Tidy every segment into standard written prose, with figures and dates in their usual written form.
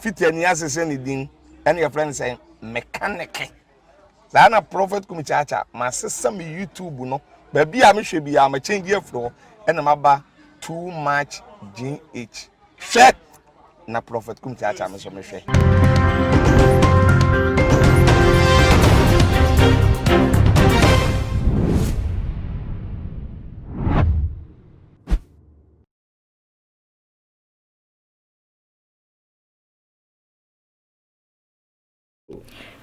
Fiti ani asese ne din ɛne yɛfrɛ no sɛ mekaneke. Saa na Prophet Kumi Kyaakya masesa me YouTube no baabi a mehwɛ biara ma change afiri hɔ ɛna maba too much GH. Hwɛ na Prophet Kum Kyaakya me nso mehwɛ.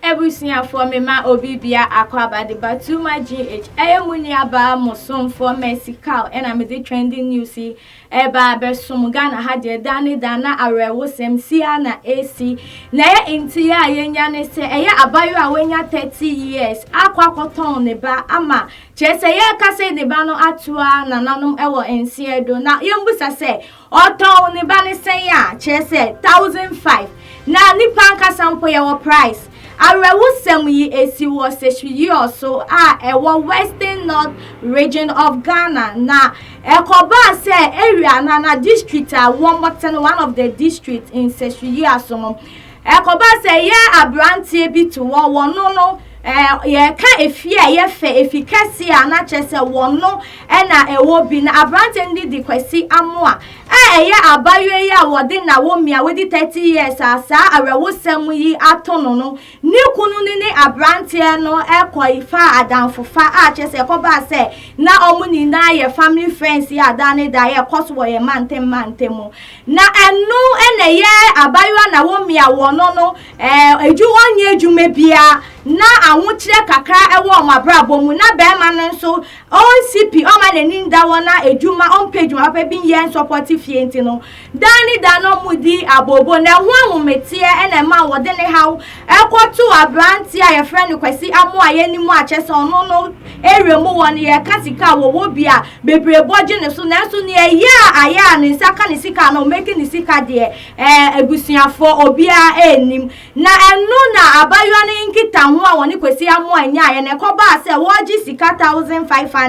Abusuafoɔ me ma obi bia akɔ aba de ba too much GH ɛyɛ mo nua baa mo somfoɔ Mercy Cow ɛna me de trending news yi ɛba abɛsom Ghana ha deɛ daa ne daa na awerɛwosɛm si ara na ɛsi na ɛyɛ nti a yɛnya ne sɛ ɛyɛ abayewa a wanya 30 years akɔ akɔtɔn ne ba ama kyerɛ sɛ yɛreka sɛ ne ba no atoa nananom ɛwɔ nseɛ do na yɛmbusa sɛ Ɔtɔn ne ba no sɛn a, kyerɛ sɛ 1005. Na nipa ankasa mpo yɛwɔ price. Awerɛhosɛm yi esi wɔ Sehwi-Yioso a ɛwɔ Western North Region of Ghana na ɛkɔbaa sɛ area no anaa district a wɔte no, one of the district in Sehwi-Yiaso no, ɛkɔbaa sɛ ɛyɛ aberanteɛ bi te hɔ, wɔno no yɛka efie a ɛyɛ fɛ, efi kɛseɛ a na kyerɛ sɛ wɔno na ɛwɔ bi. Na aberanteɛ no de Kwasi Amoah a ɛyɛ abayewa yi a wɔde Naomi a wadi 30 years a saa awerɛhosɛm yi ato no no, ne kunu no ne aberanteɛ no kɔe faa adamfofa a kyerɛ sɛ ɛkɔbaa sɛ na wɔn nyinaa yɛ family friends yi a daa ne daa yɛkɔ so wɔ yɛn mantam mantam mu. Na ɛno na ɛyɛ abayewa Naomi a wɔno no ɛɛ ɔnyɛ adwuma biara na ahokyerɛ kakra wɔ wɔn abrabɔ mu na barima no nso Ɔnsi pi, ɔmma n'ani nda hɔ na edwuma, ɔmmpɛ edwuma papa bi nnyɛ nnsɔpɔtse fie ntsi no, daa nye da no wɔdzi abooboo na ɛho ahometseɛ na ɛmaa wɔde ne haw kɔtoo aberanteɛ a yɛfrɛ no Kwasi Amoah anim a kyerɛ sɛ ɔno no area mu hɔ no yɛka sika a wɔwɔ bi a bebree bɔ gye ne so nanso nea ɛyɛ a ayɛ a ne nsa ka ne sika anaa ɔmɛki ne sika deɛ ɛɛ abusuafoɔ obiara nnim. Na ɛno na abayewa no nkitaho a wɔne Kwesi Amoah nyaeɛ no, ɛkɔbaa sɛ wɔregye sika 1,500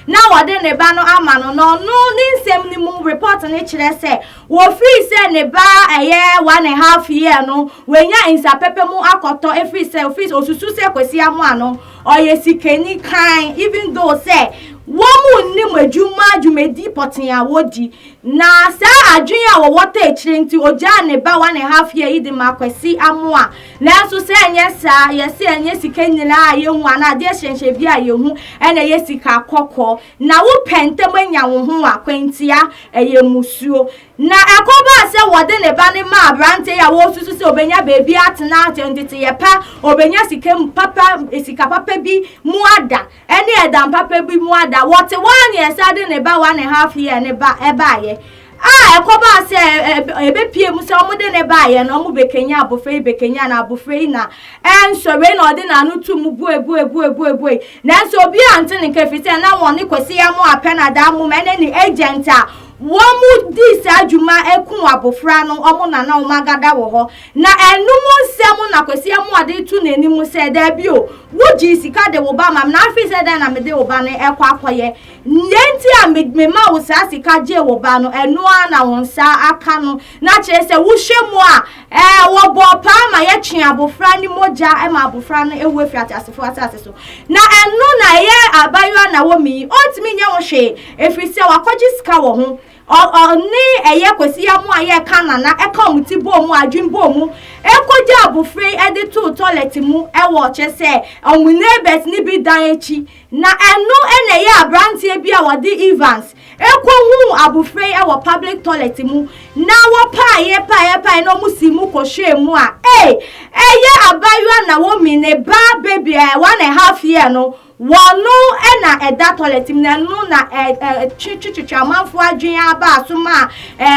na wɔde ne ba no ama no, na ɔno ne nsɛm no mu report no kyerɛ sɛ wɔfiri sɛ ne ba ɛyɛ one and half year no wanya nsapɛpɛ mu akɔtɔ ɛfiri sɛ ɔfiri sɛ ɔsusu sɛ Kwesi Amoah no ɔyɛ sikani kann even though sɛ wɔn nnim adwuma dwumadi pɔtee a wɔdi. Na saa adwene a wɔwɔ taa akyire nti ɔgyaa ne ba one and half year yi de maa Kwasi Amoah. Nanso sɛ ɛnyɛ saa, yɛse ɛnyɛ sika nyinaa a yɛhu anaa adeɛ hyɛnhyɛn bi a yɛhu na ɛyɛ sika kɔkɔɔ. Na wopɛ ntɛm anya wo ho a, kwantia, ɛyɛ mmusuo. Na ɛkɔbaa sɛ wɔde ne ba no maa aberanteɛ yi a wɔresusu sɛ ɔbɛnya baabi atena, nteteyɛ pa, ɔbɛnya sika mu papa, sika papa bi mu ada. Ɛne ɛdan papa bi mu ada. Wɔte hɔ ara na yɛsan de ne ba one and half year ne ba ɛbaeɛ. A ɛkɔbaa sɛ ɛbɛpie mu sɛ wɔde ne baeɛ no wɔbɛkanya abɔfra yi bɛkanya na abɔfra yi na ɛnsɔre na ɔde n'ano to mu bue bue bue bue bue. Nanso obi ante ne nka ɛfiri sɛ na wɔne Kwasi Amoah pɛ na daa mom ɛne ne agent a wɔn dii saa dwuma ɛku abɔfra no wɔn na na wɔn agada wɔ hɔ. Na ɛno mu nsɛm na Kwasi Amoah de reto n'anim sɛ, Dabi o, wogyee sika de wo ba ma me, na afei sɛ dɛn na mede wo ba no rekɔ akɔyɛ? Nea enti a memaa wo saa sika gyee wo ba no, ɛno ara na wo nsa aka no. Na kyerɛ sɛ wohwɛ mu a, ɛɛ, wɔbɔɔ paa ma yɛtwee abofra no mogya ma abofra no awu afi ateasefo asase so. Na ɛno na ɛyɛ abayewa Naomi yi, ɔntumi nyɛ ho hwee, ɛfiri sɛ wakɔgye sika wɔ ho. Ɔne ɛyɛ Kwasi Amoah yɛ ka nana ɛka wɔn ti bɔɔ mu adwene bɔɔ mu ɛkɔgya abofra yi ɛde too toilet mu ɛwɔ kyerɛ sɛ wɔn neighbors ne bi dan akyi na ɛno ɛna ɛyɛ abranteɛ bi a wɔde Evans ɛkɔ huu abofra yi ɛwɔ public toilet mu na wɔpaeɛ paeɛ paeɛ na wɔn si mu kɔhwɛɛ mu a ee ɛyɛ abayewa Naomi ne ba baby ɛɛ one and half year no Wɔno na ɛda toilet mu na ɛno na ɛtwetwetwe amanfoɔ adwene aba aso ma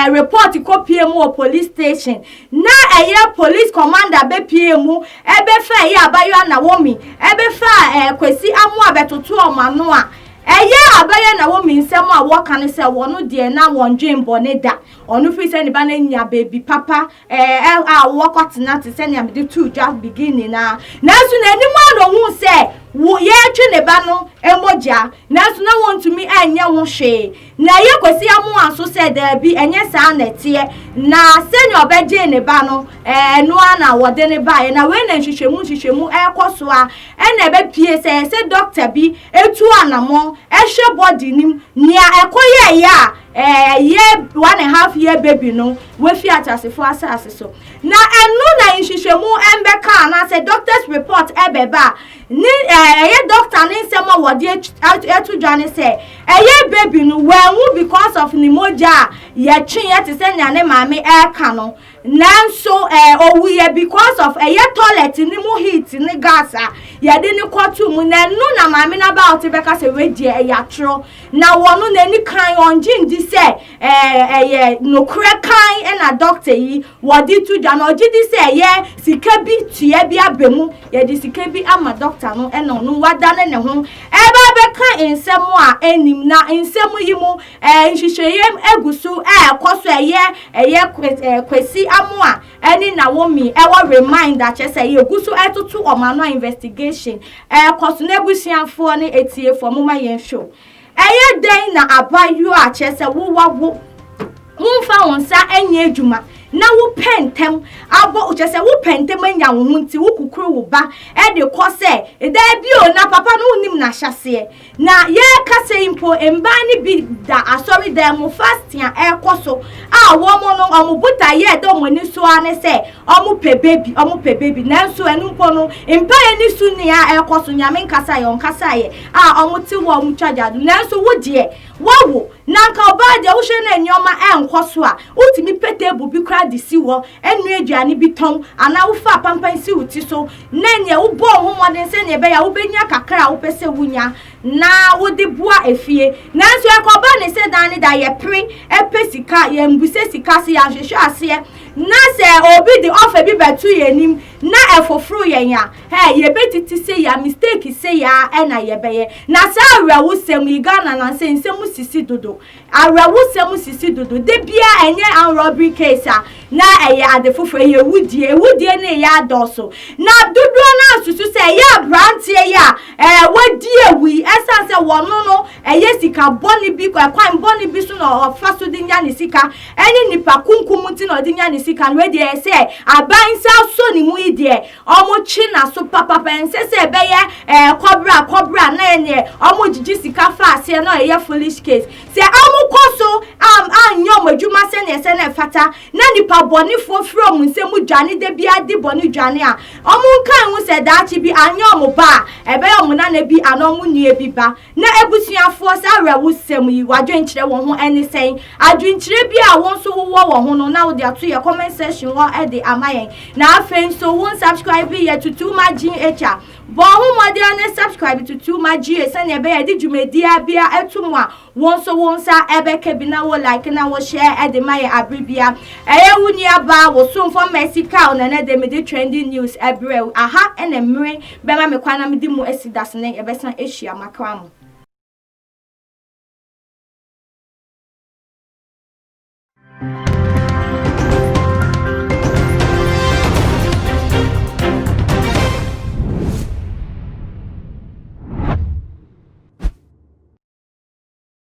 report kɔpie mu wɔ police station na ɛyɛ police commander bɛpie mu ɛbɛfa ɛyɛ abayewa Naomi ɛbɛfa Kwasi Amoah bɛtoto wɔn ano a ɛyɛ abayewa Naomi nsɛm a wɔka no sɛ wɔno deɛ na wɔndwen bɔne da ɔno firi sɛ ne ba no anya baabi papa ɛɛ a wɔkɔtena te sɛnea mede too dwa beginning no ara. Nanso n'anim ara na ohuu sɛ Wo yɛretwe ne ba no mogya, nanso na wɔntumi nyɛ ho hwee. Na ɛyɛ Kwasi Amoah nso sɛ daabi, ɛnyɛ saa na ɛteɛ. Na sɛnea ɔbɛgyee ne ba no, ɛno ara na wɔde no baeɛ. Na wei na nhwehwɛmu nhwehwɛmu rekɔ so a, ɛna ɛbɛpue sɛ ɛsɛ sɛ dɔkta bi tu anammɔn hwɛ body no mu, nea ɛkɔyɛeɛ a ɛyɛ 1½ year baby no wafi ateasefoɔ asase so. Na ɛno na nhwehwɛmu mbɛka anaasɛ doctor's report ɛbɛba a, ne ɛyɛ doctor ne nsɛm a wɔde ato dwa ne sɛ ɛyɛ baby no wanwu because of ne mogya a yɛtwe te sɛ nea ne maame ɛreka no, nanso owuyɛ because of ɛyɛ toilet ne mu heat ne gas a yɛde ne kɔto mu. Na ɛno na maame no aba a ɔte bɛka sɛ wei ɛyɛ atorɔ, na wɔn n'ani kan ɔngye ndi sɛ ɛyɛ nokorɛ kan ɛna doctor yi wɔde to dwa, na ɔgye di sɛ ɛyɛ sika bi tua bi aba mu, yɛde sika bi ama doctor no, ɛna ɔno wadane ne ho ɛba bɛka nsɛm a ɛnim. Na nsɛm yi mu nhyehyɛeɛ egu so ɛɛkɔ so. Ɛyɛ Kwesi Amoa ɛne Naomi ɛwɔ remand, kyerɛ sɛ yɛgu so ɛtoto ɔmo ano, investigation ɛɛkɔ so. N'abusuafoɔ ne etiefoɔ, mo ma yɛn hwɛ, ɛyɛ dɛn na abayewa a kyerɛ sɛ wowa wo womfa wo nsa nyɛ adwuma na wopɛ ntɛm abɔ, kyerɛ sɛ wopɛ ntɛm anya wo ho, nti wokukuru wo ba ɛde kɔ sɛ daabi o, na papa no wonim n'ahyɛseɛ? Na yɛrekasa yi mpo, mbaa no bi da asɔredan mu, fasting a ɛrekɔ so a wɔn no wɔn botaeɛ ɛda wɔn ani so ara ne sɛ wɔn pɛ baby, wɔn pɛ baby. Nanso ɛno mpo no, mpaeɛ ne su nea ɛrekɔ so, Nyame nkasa yɛ, ɔnkasa yɛ a wɔn te hɔ a wɔn twa gya do. Nanso wo deɛ wawo, na nka ɔbaa deɛ wohwɛ na nneɛma ɛnkɔ so a, wotumi pɛ table bi koraa de si hɔ, ɛnua aduane bi tɔn, anaa wofa apampan si wo ti so na nea wobɔ wo ho mmɔden sɛnea ɛbɛyɛ a wobɛnya kakra a wopɛ sɛ wonya na wode boa efie. Nanso ɛkɔba ne sɛ dan ne da yɛpere ɛpɛ sika, yɛmbusɛ sika se yɛahwehwɛ aseɛ, na sɛ obi de ɔfa bi bɛto yɛn anim na ɛfoforo yɛn a, ɛ yɛbɛtiti sɛ ya mistake sɛ ya ɛna yɛbɛyɛ. Na saa awerɛwosɛm yi, Ghana na sɛ nsɛm sisi dodo, awerɛwosɛm sisi dodo de bia ɛnyɛ armed robbery case a na ɛyɛ ade foforɔ, ɛyɛ ewudie. Ewudie ne ɛyɛ adɔɔso, na dodoɔ no asusu sɛ ɛyɛ aberanteɛ yi a wadi ewu yi, ɛsan sɛ wɔn no ɛyɛ sika bɔne bi, ɛkwan bɔne bi so na ɔfa so de nya ne sika, ɛne nipa kunkum nti na ɔde nya ne sika no. Wei deɛ, sɛ aban nsa asɔ ne mu yi deɛ, ɔmo kye n'aso papapa. Nsɛ sɛ ɛbɛyɛ kɔbra kɔbra na ɛneɛ ɔmo gyigyi sika fa aseɛ na ɛyɛ foolish case. Sɛ ɔmo kɔ so am anyɛ ɔmo adwuma sɛneɛ sɛ na ɛfata, na nipa bɔnefoɔ firi ɔmo nsɛm dwane de bi adi bɔne dwane a, ɔmo nka ho sɛ daakye bi anyɛ ɔmo ba a, ɛbɛyɛ ɔmo nana bi anaa ɔmo nua bi ba. Na abusuafoɔ, saa awerɛwosɛm yi, wadwenkyerɛ wɔn ho ɛne sɛn? Adwenkyerɛ bi a wɔn nso wowɔ wɔ ho no, na wode ato yɛ comment section hɔ ɛde ama yɛn. Na afei nso wɔn subscribe yɛ Tutuma GH a, bɔ ho mmɔden ne subscribe Tutuma GH sɛnea ɛbɛyɛ de dwumadie bia ɛto mu a, wɔn nso wɔn nsa ɛbɛka bi, na wɔ like na wɔ share ɛde ma yɛ abere bia. Ɛyɛ wo nua baa, wo somfo Mercy Cow, na ɛnɛ de mede trending news ɛbrɛ aha, ɛna mmere bɛma me kwan na mede mu asi dasene. Yɛbɛsan ahyia makra mo.